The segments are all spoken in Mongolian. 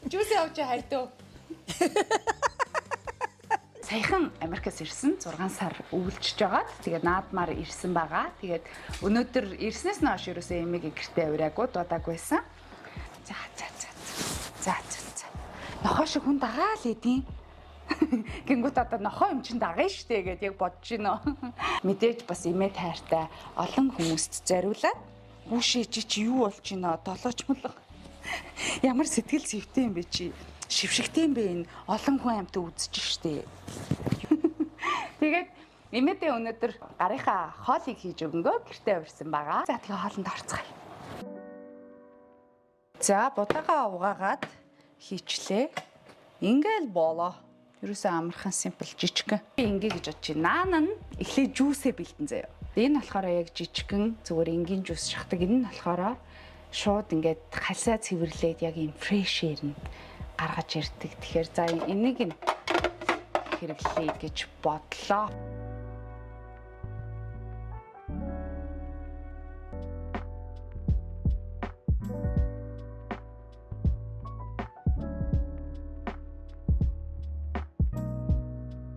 Juice авч хайрдөө. Саяхан Америкаас ирсэн 6 сар өвлжж байгаад тэгээд наадмаар ирсэн байгаа. Тэгээд өнөөдөр ирснээс нь хойш ерөөсөө эмийг гэртээ авираагүй дуудаагүй байсан. За за за за за за. Нохоо шиг хүн дагаа л идэв. Гингүүт одоо нохоо юм чин дагна штэ гэд яг бодож гинөө. Мэдээж бас эмээ тайртай олон хүмүүст зориулаад хүүшээ чи чи юу болж гинөө долооч молох. Ямар сэтгэл зэвтэй юм бэ чи? Шившигтэй юм бэ энэ олон хүн амьтан үзэж штэ. Тэгээд эмээдээ өнөөдөр гарынхаа хоолыг хийж өгөнгөө гэртээ авирсан байгаа. За тэгээ хоолнд орцгаая. За будаага угаагаад хийчлээ. Ингээл болоо. Ерөөсөө амархан simple жижигхэн. Би ингээ гэж бодож байна. Наан нь эхлээд juice ээ бэлтэн заяа. Энэ болохоор яг жижигхэн зүгээр энгийн juice шахдаг. Энэ нь болохоор шууд ингээд хальсаа цэвэрлээд яг юм fresh air нь гаргаж ирдэг. Тэгэхээр за энийг нь хэрэглэе гэж бодлоо.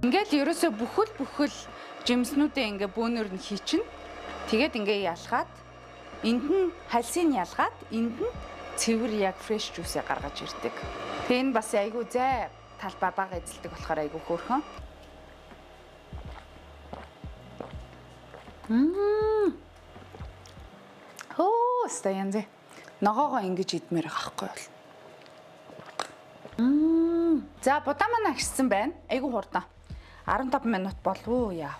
Ингээл ерөөсөө бүхэл жимснүүдээ ингээ бөөнөр нь хийчин. Тэгээд ингээ ялгаад энд нь хальсыг ялгаад энд нь цэвэр яг fresh juice ээ гаргаж ирдэг. Тэгээ энэ бас айгүй зай талбай бага эзэлдэг болохоор айгүй хөөрхөн. Хөө, өстой янз. Ногоогоо ингэж идмээр байгаа байхгүй бол. За будаа маань агшсан байна. Айгүй хурдан. 15 минут болов уу яа.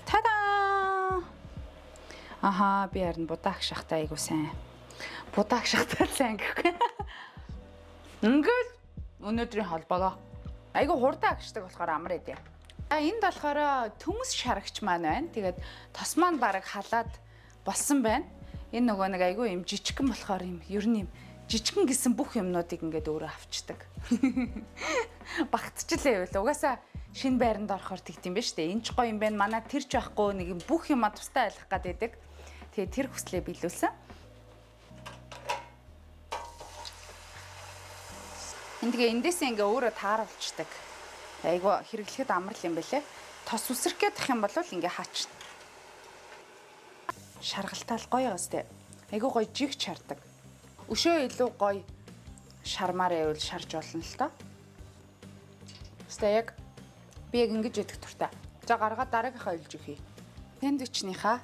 Та-да! Аха, би харин будаа агшахтай айгүй сайн. Будаа агшахтай сайн гэхгүй. Ингээл өнөөдрийн хоол болоо. Айгүй хурдан агшдаг болохоор амар эдээ. А энд болохоор төмөс шарагч маань байна. Тэгээд тос маань бараг халаад болсон байна. Энэ нөгөө нэг айгүй юм жижигхэн болохоор юм ер нь юм жижигхэн гэсэн бүх юмнуудыг ингээд өөрөө авчдаг. Багтчлаа байвал угаасаа шинэ байранд орохоор тэгт юм ба штэ. Энэ ч гоё юм байна. Манай тэр ч байхгүй нэг юм бүх юма тустай айлах гад байдаг. Тэгээ тэр хүслээ биелүүлсэн. Энэ тэгээ эндээсээ ингээ өөрөө тааруулцдаг. Айгу хэрэглэхэд амар л юм бэлээ. Тос үсрэх гээд ах юм бол ингээ хаач. Шаргалтаал гоё байгаас тэ. Айгу гоё жигч шардаг. Өшөө илүү гоё шармаар байвал шарж болно л доо. Хэвээ яг би яг ингэж идэх туртай. За гаргаад дараагийнхаа илж өгье. Сэндвичнийхаа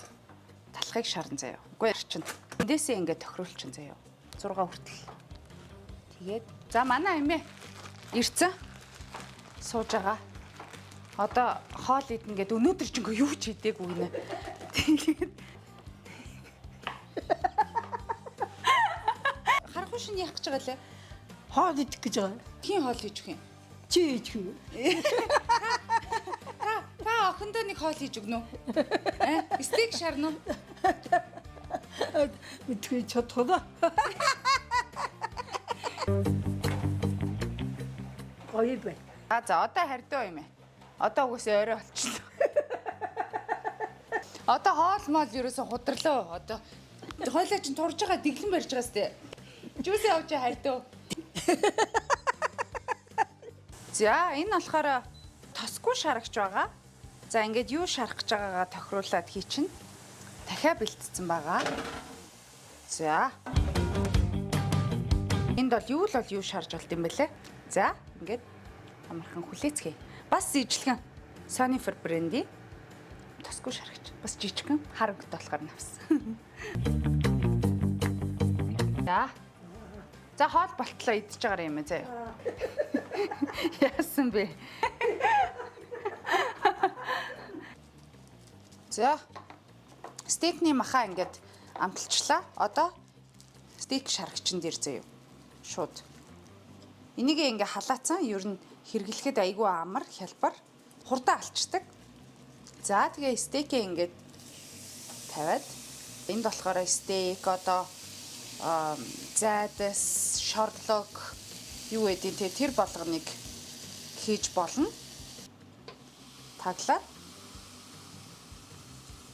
талхыг шарн заяа. Үгүй арчин. Эндээсээ ингээ тохируулчин заяа. 6 хүртэл. Тэгээд за манай эмээ ирцэн сууж байгаа. Одоо хоол идэнэ гэд өнөөдөр ч ингээ юу ч идээгүй гинэ. Тэгээд харахгүй шин яах гэж байгаа лээ? Хоол идэх гэж байгаа. Хийн хоол хийж өгөх юм. Чи идэх үү? Та охиндоо нэг хоол хийж өгнө үү? Аа, стейк шарна уу? Мэдгүй чадах уу? Гоё байна. А за одоо хардаа юм ээ. Одоо угсаа орой болчихлоо. Одоо хоол моол ерөөсө хударлаа. Одоо хойлоо чинь турж байгаа дэглэн барьж байгаа сте. Жүүсээ авч хардаа. За энэ болохоор тосгүй шарагч байгаа. За ингээд юу шарах гэж байгаагаа тохируулаад хийчин. Дахиад бэлтцсэн байгаа. За. Энд бол юу л бол юу шарж болд юм бэлээ. За ингээд амархан хүлээцгээе. Бас ижлэгэн Sonifer брендийн тосгүй шарагч. Бас жижигхэн хар өнгөтэй болохоор навсан. За. За хоол болтлоо идэж байгаа юм ээ заяа. Яасан бэ? За. Стейкний маха ингээд амталчлаа. Одоо стейк шарагчин дээр заяа. Шууд. Энийг ингээ халаацсан ер нь хэрэглэхэд айгүй амар хялбар хурдан алчдаг. За тэгээ стейкээ ингээд тавиад энд болохоор стейк одоо зайдас, шорлог юу гэдэг те тэр болгоныг хийж болно. Таглаад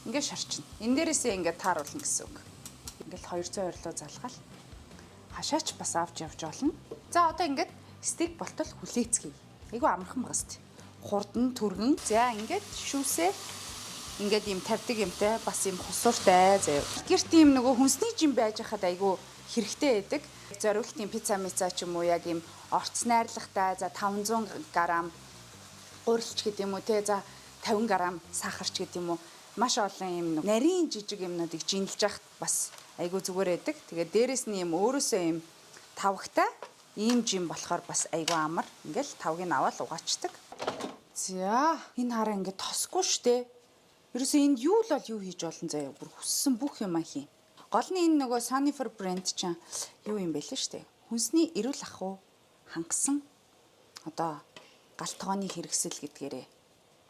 ингээ шарчна. Энэ дээрээсээ ингээ тааруулна гэсэн үг. Ингээл 220 руу залгаал. Хашаач бас авч явж болно. За, одоо ингээд стейк болтол хүлээцгээе. Айгүй амархан байгаа сте. Хурдан түргэн. За, ингээд шүүсээ ингээд ийм тавьдаг юмтай, бас ийм хусууртай заяа. Гэрт ийм нөгөө хүнсний жим байж хахад айгүй хэрэгтэй байдаг. Зориултын пицца мица ч юм уу, яг ийм орц найрлагатай, за, 500 г гурилч гэдэг юм уу те, за, 50 г сахарч гэдэг юм уу, маш олон юм нарийн жижиг юмнуудыг жинлж яхад бас айгүй зүгээр байдаг. Тэгээд дээрэс нь юм өөрөөсөө юм тавагтай ийм жим болохоор бас айгүй амар. Ингээл тавгийг аваад угаачдаг. За, энэ хараа ингээд тосгүй штэ. Ерөөсөө энд юу л бол юу хийж олон заяа. Бүр хүссэн бүх юм хий. Гол нь энэ нөгөө Sonifer брэнд чинь юу юм бэ лээ штэ. Хүнсний эрүүл ахуй хангасан одоо гал тогооны хэрэгсэл гэдгээрээ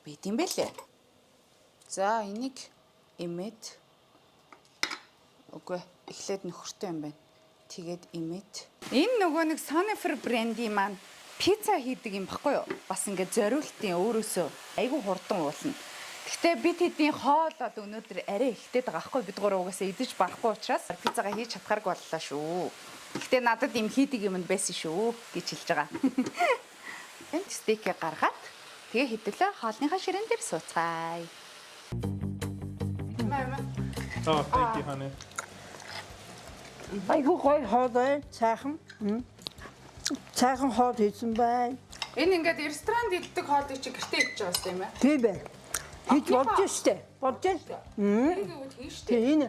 байд юм бэлээ. За, энийг эмээд, үгүй, эхлээд нөхөртэй юм байна. Тэгээд эмээд. Энэ нөгөө нэг Sonifer брендийн маань пицца хийдэг юм баггүй юу? Бас ингээд зориултын өөрөөсөө айгүй хурдан уулна. Гэхдээ бид хэдийн хоол бол өнөөдөр арай ихтэй байгаа байхгүй, бид гурав угаасаа идэж барахгүй учраас пиццагаа хийж чадхааргүй боллоо шүү. Гэхдээ надад юм хийдэг юм байсан шүү гэж хэлж байгаа. Энд стейкээ гаргаад тэгээ хэдүүлээ хоолныхаа ширээн дээр сууцгаая. Oh, thank you, honey. Айгүй гоё хоол бай. Сайхан. Сайхан хоол хийсэн бай. Энэ ингээд ресторанд иддэг хоолыг чи гэртээ идэж байгаа юм аа. Тийм бай. Хийж болж штэ. Болж штэ. Тэгээд хийж штэ. Тэгээ энэ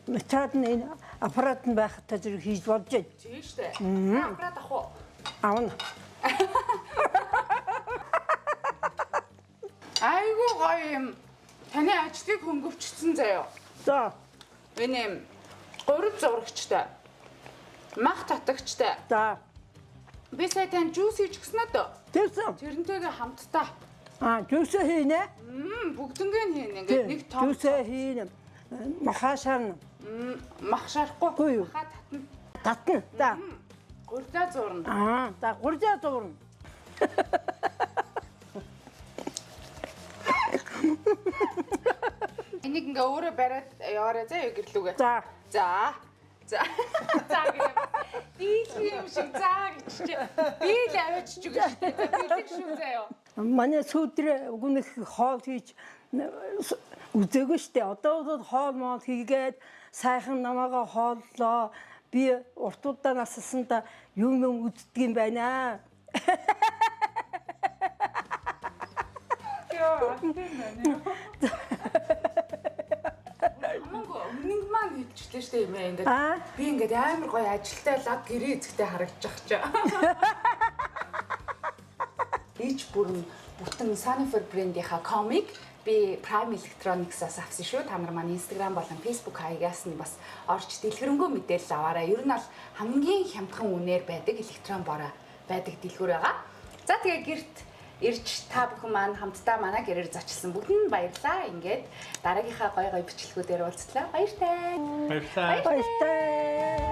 материал нь, энэ аппарат нь байхад та зэрэг хийж болж байна. Тийм штэ. Аппарат авах уу? Авна. Айгүй гоё юм. Таны ажлыг хөнгөвчсөн заяо. За. Энэ юм гурил зурагчтай. Мах татагчтай. За. Би сая тань juice хийж өгсөн үү? Тэгсэн. Тэрнтэйгээ хамтдаа. Аа, juice ээ хийнэ. Бүгднгээ нь хийнэ. Ингээд нэг том Juice ээ хийнэ. Махаашаа мах шарахгүй. Үгүй юу? Маха татна. Татна. За. Гурилаа зуурна. Аа, за, гурилаа зуурна. Энийг ингээ өөрөө бариад яваарай заа юу гэрлүүгээ. За. За. За. За гэх. Дийлэн юм шиг за гэж чи. Би л аваачиж өгнө шүү дээ. Бэлэг шүү заяо. Манай сүйдрээ өгнөх хоол хийж үзээгүй штэ. Одоо бол хоол моол хийгээд сайхан намайгаа хооллоо. Би уртуудаа насалсандаа юм юм үздэг юм байна. Йоо, тийм байна. Хамаагүй өмнөг маань хэлчихлээ штэ юм ингээд. Аа? Би ингээд амар гоё ажилтай лаг гэрээ эзэгтэй харагдчих чи. Ич бүрэн бүтэн Sonifer брендийнхаа комик би Prime Electronics-аас авсан шүү. Та нар маань Instagram болон Facebook хаягаас нь бас орж дэлгэрэнгүй мэдээлэл аваарай. Ер нь бол хамгийн хямдхан үнээр байдаг электрон бороо байдаг дэлгүүр байгаа. За, тэгээ гэрт ирж та бүхэн маань хамтдаа манай гэрээр зочилсан бүгдэнд баярлалаа. Ингээд дараагийнхаа гоё гоё бичлэгүүдээр уулзлаа. Баяртай. Баярлалаа. Баяртай.